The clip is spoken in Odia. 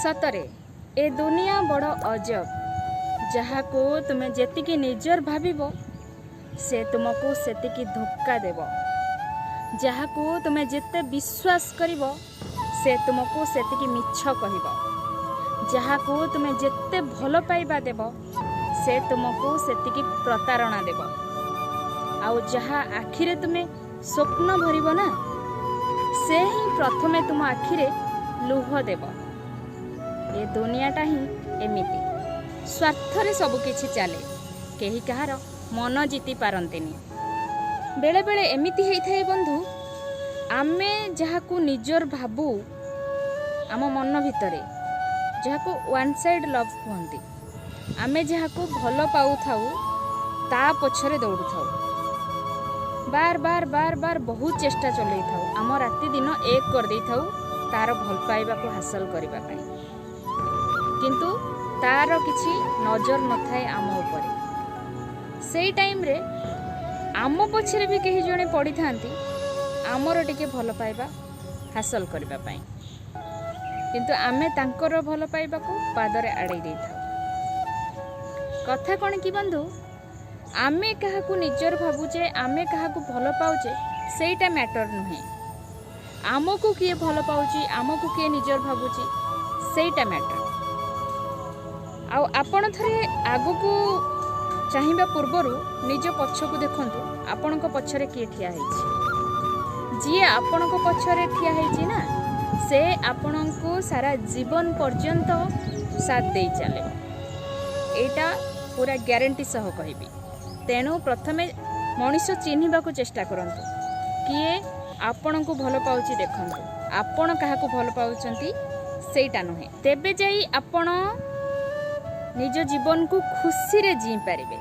ସତରେ ଏ ଦୁନିଆ ବଡ଼ ଅଜବ। ଯାହାକୁ ତୁମେ ଯେତିକି ନିଜର ଭାବିବ, ସେ ତୁମକୁ ସେତିକି ଧୋକା ଦେବ। ଯାହାକୁ ତୁମେ ଯେତେ ବିଶ୍ୱାସ କରିବ, ସେ ତୁମକୁ ସେତିକି ମିଛ କହିବ। ଯାହାକୁ ତୁମେ ଯେତେ ଭଲ ପାଇବା ଦେବ, ସେ ତୁମକୁ ସେତିକି ପ୍ରତାରଣା ଦେବ। ଆଉ ଯାହା ଆଖିରେ ତୁମେ ସ୍ୱପ୍ନ ଭରିବ ନା, ସେ ହିଁ ପ୍ରଥମେ ତୁମ ଆଖିରେ ଲୁହ ଦେବ। ଏ ଦୁନିଆଟା ହିଁ ଏମିତି, ସ୍ୱାର୍ଥରେ ସବୁକିଛି ଚାଲେ। କେହି କାହାର ମନ ଜିତି ପାରନ୍ତିନି। ବେଳେବେଳେ ଏମିତି ହେଇଥାଏ ବନ୍ଧୁ, ଆମେ ଯାହାକୁ ନିଜର ଭାବୁ ଆମ ମନ ଭିତରେ, ଯାହାକୁ ୱାନ୍ ସାଇଡ଼୍ ଲଭ୍ କୁହନ୍ତି, ଆମେ ଯାହାକୁ ଭଲ ପାଉଥାଉ, ତା ପଛରେ ଦୌଡ଼ୁଥାଉ, ବାର ବାର ବାର ବାର ବହୁତ ଚେଷ୍ଟା ଚଲେଇଥାଉ, ଆମ ରାତି ଦିନ ଏକ କରିଦେଇଥାଉ ତାର ଭଲ ପାଇବାକୁ ହାସଲ କରିବା ପାଇଁ। କିନ୍ତୁ ତାର କିଛି ନଜର ନଥାଏ ଆମ ଉପରେ। ସେଇ ଟାଇମ୍ରେ ଆମ ପଛରେ ବି କେହି ଜଣେ ପଡ଼ିଥାନ୍ତି ଆମର ଟିକେ ଭଲ ପାଇବା ହାସଲ କରିବା ପାଇଁ, କିନ୍ତୁ ଆମେ ତାଙ୍କର ଭଲ ପାଇବାକୁ ପାଦରେ ଆଡ଼େଇ ଦେଇଥାଉ। କଥା କ'ଣ କି ବନ୍ଧୁ, ଆମେ କାହାକୁ ନିଜର ଭାବୁଛେ, ଆମେ କାହାକୁ ଭଲ ପାଉଛେ, ସେଇଟା ମ୍ୟାଟର ନୁହେଁ। ଆମକୁ କିଏ ଭଲ ପାଉଛି, ଆମକୁ କିଏ ନିଜର ଭାବୁଛି, ସେଇଟା ମ୍ୟାଟର। ଆଉ ଆପଣ ଥରେ ଆଗକୁ ଚାହିଁବା ପୂର୍ବରୁ ନିଜ ପଛକୁ ଦେଖନ୍ତୁ, ଆପଣଙ୍କ ପଛରେ କିଏ ଠିଆ ହେଇଛି। ଯିଏ ଆପଣଙ୍କ ପଛରେ ଠିଆ ହେଇଛି ନା, ସେ ଆପଣଙ୍କୁ ସାରା ଜୀବନ ପର୍ଯ୍ୟନ୍ତ ସାଥ ଦେଇ ଚାଲିବ। ଏଇଟା ପୁରା ଗ୍ୟାରେଣ୍ଟି ସହ କହିବି। ତେଣୁ ପ୍ରଥମେ ମଣିଷ ଚିହ୍ନିବାକୁ ଚେଷ୍ଟା କରନ୍ତୁ। କିଏ ଆପଣଙ୍କୁ ଭଲ ପାଉଛି ଦେଖନ୍ତୁ, ଆପଣ କାହାକୁ ଭଲ ପାଉଛନ୍ତି ସେଇଟା ନୁହେଁ। ତେବେ ଯାଇ ଆପଣ ନିଜ ଜୀବନକୁ ଖୁସିରେ ଜିଇଁ ପାରିବେ।